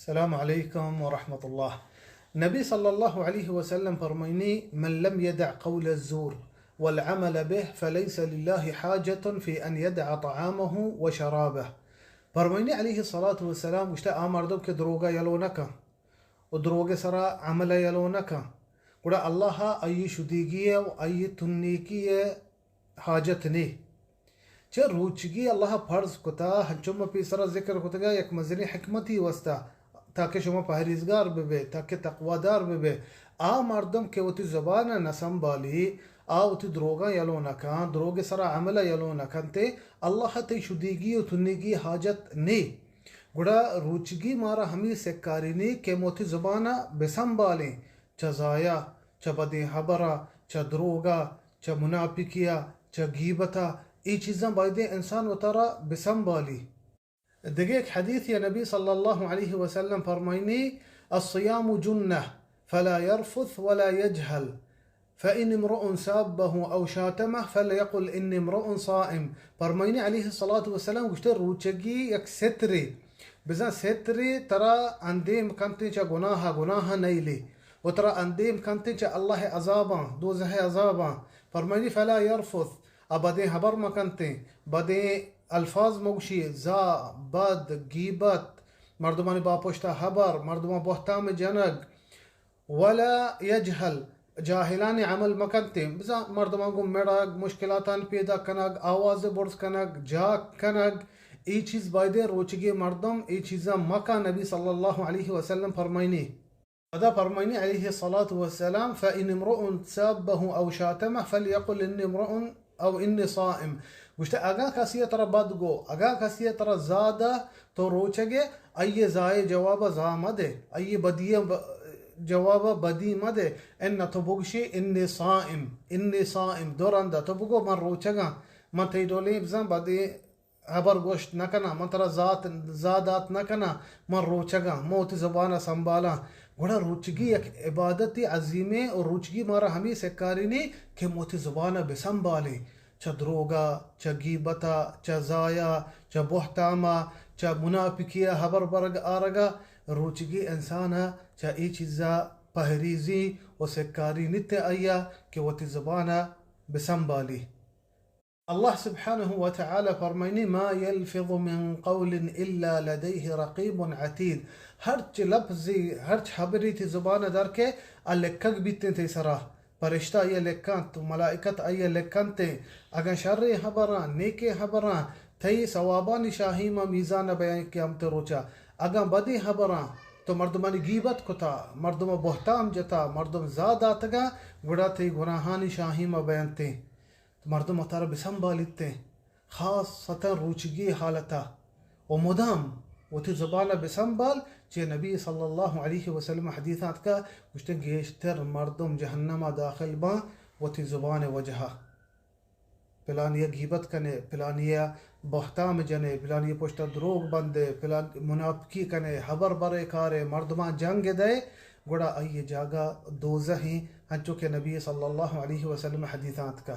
السلام علیکم ورحمۃ اللہ۔ نبی صلی اللہ علیہ وسلم فرمائنی، من لم يدع قول الزور والعمل به فليس لله حاجة في أن يدع طعامه وشرابه۔ فرمائنی علیہ الصلوۃ والسلام گوشتہ، آ مردم کہ دروگا یلو نہ کن و دروگ سرا عمل یلو نہ کن، گڑا اللہ آئی شدیگی و آئی تنیکی حاجت نے۔ چہ روچگی اللہ فرض کتا، ہنچو ما پیسرا ذکر کتگا، یک مزنیں حکمتی واسطہ، تاکہ شما پہریزگار ببے، تاکہ تقوادار ببے۔ آ مردم کہ وتی زبان نہ سنبھالی، آ وتی دروگاں یلو نہ کن، دروگ سرا عمل یلو نہ کنتے، اللہ تئی شدیگی و تنیگی حاجت نے۔ گڑا روچگی مارا ہمی سکاری نے کہ ما وتی زبان بسنبھالیں، چہ زایا، چہ بدیں حبرا، چہ دروگا، چہ منافقیا، چہ گیبتا، اے چیزاں بایدیں انسان وتارا بسنبھالی۔ دگہ یک حدیث یا نبی صلی اللہ علیہ وسلم فرمائنی، الصيام جنة فلا يرفث ولا يجهل، فإن امرؤ سابه أو شاتمه فليقل إني امرؤ صائم۔ فرمائنی علیہ الصلوۃ والسلام گوشتے، روچگی یک سترے، بزاں سترے ترا اندیم کنتیں چہ گناہ، گناہ نیلی، و ترا اندیم کنتیں چہ اللہ عذاباں، دوزہ عذاباں۔ فرمائنی، فلا يرفث، آ بدیں حبر مکنتیں، بدیں الفاظ مگوشی، زا، بد، گیبت، مردمانی باپشتا حبر، مردمان بہتام جنگ، ولا يجهل، جاہلانی عمل مکنتیں، بزاں مردمان گوں مڑگ، مشکلاتان پیدا کنگ، آواز برز کنگ، جاک کنگ، اے چیز بایدیں روچگی مردم اے چیزاں مکن، نبی صلی اللہ علیہ وسلم فرمائنی۔ پدا فرمائنی علیہ الصلوۃ والسلام، فإن امرؤ سابه أو شاتمه فليقل إني امرؤ أو إني صائم۔ گوشتے، اگاں کسی ترا بد گو، اگاں کسی ترا زا دا، تو روچگے، آئی زائے جواب زا مدے، آئی بدی ب-، جواب بدی مدے، ان تو بگشی، إني صائم، إني صائم، دو رندا تو بگو، من روچگاں، من تئی ڈولیں بزاں بدیں حبر گوشت نہ کناں، من ترا زات، زا دات نہ کناں، من روچگاں، من وتی زبان ء سنبھالاں۔ گڑا روچگی یک عبادتی عظیمیں، اور روچگی مارا ہمے سکارینی کہ من وتی زبان ء بسنبھالیں۔ چہ دروگا، چہ گیبتا، چہ زایا، چہ بہتاما، چہ منافقیا حبر برگ آرگا، روچگی انسان ء چہ اے چیزا پہریزی و سکاری نیت آئیا کہ وتی زبان ء بسنبھالی۔ اللہ سبحانہ و تعالی فرمائنی، ما يلفظ من قول إلا لديه رقيب عتيد۔ ہرچ لفظی، ہرچ حبری تی زبان در کے، آ لکھگ بیتیں تی سرا۔ پرشتہ آئی لکھنت، ملائکت آئی لکھنت۔ اگاں شریں حبراں، نیکیں حبراں، تئی ثوابانی شاہی ما میزان بیان قیامت روچا۔ اگاں بدیں حبراں، تو مردمانی گیبت کتا، مردم بہتام جتا، مردم زا داتگا، گڑا تئی گناہانی شاہی ما بیانتیں۔ تو مردم وتارا بسنبھالیتیں، خاصتاً روچگی حالتا و مدام وتی زبانا بسنبھال، چہ نبی صلی اللہ علیہ وسلم حدیثاں اتکا، گوشتن گیشتر مردم جہنما داخل باں وتی زبان وجہا۔ پلانی گیبت کنے، پلانی بہتام جنے، پلانی پشتا دروگ بندے، پلان منافقی کنے، حبر برے کارے، مردمان جنگ دے، گڑا آئی جاگہ دوزہیں، ہنچو کہ نبی صلی اللہ علیہ وسلم حدیثاں اتکا۔